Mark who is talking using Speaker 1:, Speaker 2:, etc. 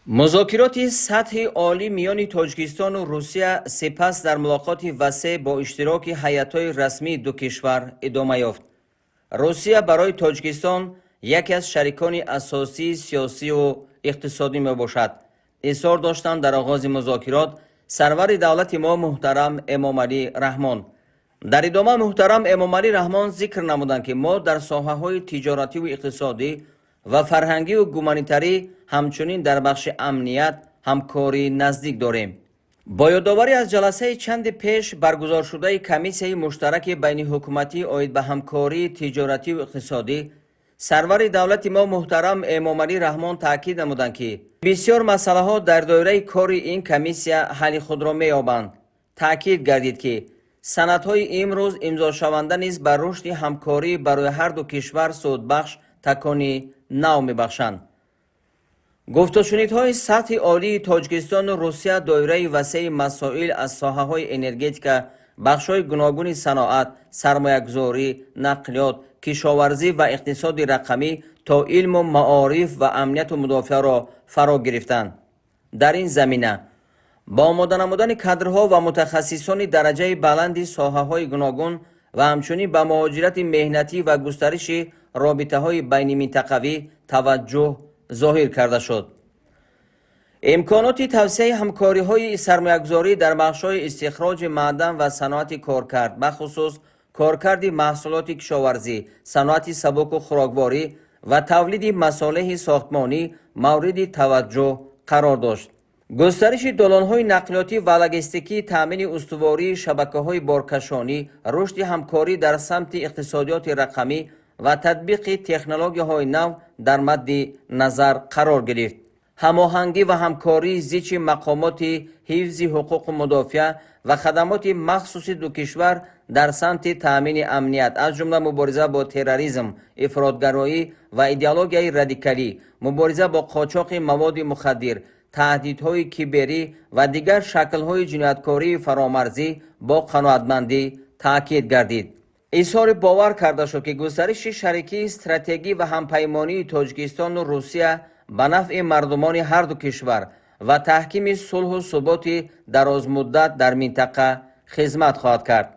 Speaker 1: Музокироти сатҳи олӣ миёни Тоҷикистону Русия сипас дар мулоқоти васеъ бо иштироки ҳайатҳои расмии ду кишвар идома ёфт. Русия барои Тоҷикистон яке аз шарикони асосии сиёсиву иқтисодӣ мебошад, изҳор доштанд дар оғози музокирот сарвари давлати мо муҳтарам Эмомалӣ Раҳмон. Дар идома муҳтарам Эмомалӣ Раҳмон зикр намуданд, ки мо дар соҳаҳои тиҷоративу иқтисодӣ ва фарҳангиву гуманитарӣ, ҳамчунин дар бахши амният ҳамкории наздик дорем. Бо ёдоварӣ аз ҷаласаи чанде пеш баргузоршудаи комиссияи муштараки байниҳукуматӣ оид ба ҳамкории тиҷоративу иқтисодӣ, сарвари давлати мо муҳтарам Эмомалӣ Раҳмон таъкид намуданд, ки бисёр масъалаҳо дар доираи кори ин комиссия ҳалли худро меёбанд. Таъкид гардид, ки санадҳои имрӯз имзошаванда низ ба рушди ҳамкорӣ барои ҳарду кишвар судбахш такони нав мебахшанд. Гуфтушунидҳои сатҳи олии Тоҷикистону Русия доираи васеи масоил аз соҳаҳои энергетика, бахшҳои гуногуни саноат, сармоягузорӣ, нақлиёт, кишоварзӣ ва иқтисоди рақамӣ то илму маориф ва амнияту мудофиаро фаро гирифтанд. Дар ин замина бо омода намудани кадрҳо ва мутахассисони дараҷаи баланди соҳаҳои гуногун ва ҳамчунин ба муҳоҷирати меҳнатӣ ва густариши робитаҳои байниминтақавӣ таваҷҷӯҳ зоҳир карда шуд. Имконоти тавсеаи ҳамкориҳои сармоягузорӣ дар бахшҳои истихроҷи маъдан ва саноати коркард, бахусус коркарди маҳсулоти кишоварзӣ, саноати сабуку хӯрокворӣ ва тавлиди масолеҳи сохтмонӣ мавриди таваҷҷӯҳ қарор дошт. Густариши долонҳои нақлиётӣ ва логистикӣ, таъмини устувории шабакаҳои боркашонӣ, рушди ҳамкорӣ дар самти иқтисодиёти рақамӣ ва татбиқи технологияҳои нав дар мадди назар қарор гирифт. Ҳамоҳангӣ ва ҳамкории зичи мақомоти ҳифзи ҳуқуқу мудофиа ва хадамоти махсуси ду кишвар дар самти таъмини амният, аз ҷумла мубориза бо терроризм, ифротгароӣ ва идеологияи радикалӣ, мубориза бо қочоқи маводи мухаддир, таҳдидҳои киберӣ ва дигар шаклҳои ҷинояткории фаромарзӣ бо қаноатмандӣ таъкид гардид. Изҳори бовар карда шуд, ки густариши шарикии стратегӣ ва ҳампаймонии Тоҷикистону Русия ба нафъи мардумони ҳарду кишвар ва таҳкими сулҳу суботи дарозмуддат дар минтақа хизмат хоҳад кард.